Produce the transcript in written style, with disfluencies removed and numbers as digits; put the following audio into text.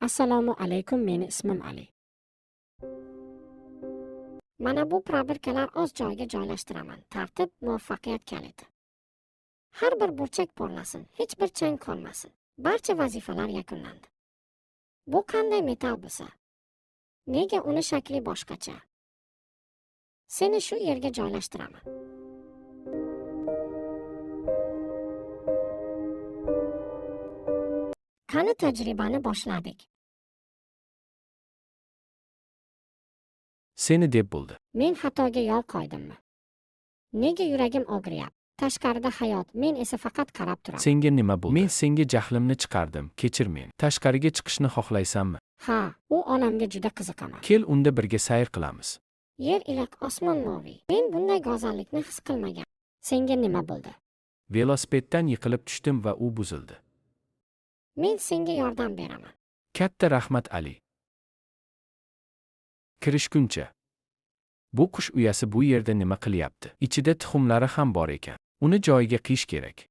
Assalomu alaykum, meni ismim Ali. Mana bu probirkalar o'z joyiga joylashtiraman. Tartib muvaffaqiyat kaliti. Har bir burchak porlasin, hech bir chang qolmasin. Barcha vazifalar yakunlandi. Bu qanday metall bo'lsa? Nega uni shakli boshqacha? Seni shu yerga joylashtiraman. Qani tajribani boshladik. Seni deb bo'ldi. Men xatoga yo'l qo'ydimmi? Nega yuragim og'riyapti? Tashqarida hayot, men esa faqat qarab turaman. Senga nima bo'ldi? Men senga jahlimni chiqardim. Kechir meni. Tashqariga chiqishni xohlaysanmi? Ha, u olamga juda qiziqaman. Kel, unda birga sayr qilamiz. Yer iliq, osmon moviy. Men bunday go'zallikni his qilmagan. Senga nima bo'ldi? Velosipeddan yiqilib tushdim va u buzildi. Men senga yordam beraman. Katta rahmat, Ali. Kirishguncha. Bu qush uyasi bu yerda nima qilyapti? Ichida tuxumlari ham bor ekan. Uni joyiga qiyish kerak.